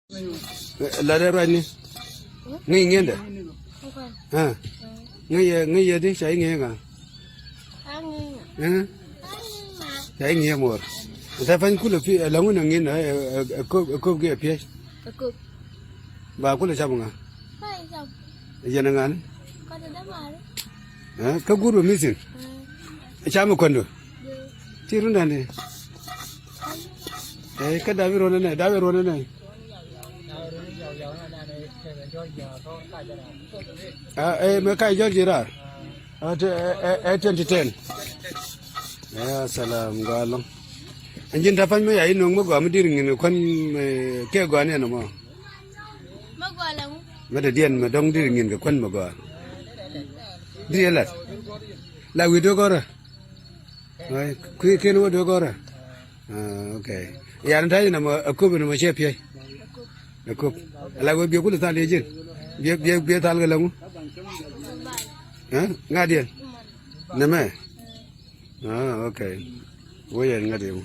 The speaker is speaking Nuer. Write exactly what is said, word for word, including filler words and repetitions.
Ɛ, lat ɛ ruacni. Ŋäc ŋi̱endɛ. Ɛ? Ŋäc yɛ, ŋäc yɛ di ca i̱ ŋi̱eec ŋa? Ɛ? Ca i̱ ŋi̱eec muɔɔr. Ɛ tɛ pany kulɛ pi, ɛ, laŋun ɛ ŋi̱n, ɛ, ɛ, ɛ, kop, ɛ, kop gi ɛ piɛc. Ba kulɛ cam ŋa? Yɛn ɛ ŋani? Ɛ, kä guur bɛ mithin. Cam ɛ kuändo. Ci rundani. Ɛ, kä dawi ruɔnɛ nɛ, dawi ruɔnɛ nɛ. Ɛ, ɛ, mɛ kac jɔr ji̱ raar. Ɛ, twenty ten. Ɛ, salam gɔaa lɔŋ. Ɛn ji̱n ta̱pa̱ny mɛ ya i̱ no̱o̱ŋ mɛ gɔaa mɛ di̱r ŋi̱n kɛ kuän, ɛ, kɛ gɔaa ni ɛn ɛmɔ. Mɛ dee diɛn mɛ dɔ̱ŋ di̱r ŋi̱n kɛ kuän mɛ gɔaa. Di̱r yɛ lat. La wi̱i̱ do̱k gɔrä. Kui̱ ken wä duek ɣɔrä. Ah, okay. Yan ta̱yɛ nɔmɔ a kop nɔmɔ cɛ piɛc. A kop. Ala wä biɛ kulɛ thal yɛ ji̱n. Biɛ, biɛ, biɛ thal kɛ läŋu. Ɛ? Ŋa̱diɛn. Nɛmɛ. Ah, okay. Wä yɛn ŋa̱diɛn.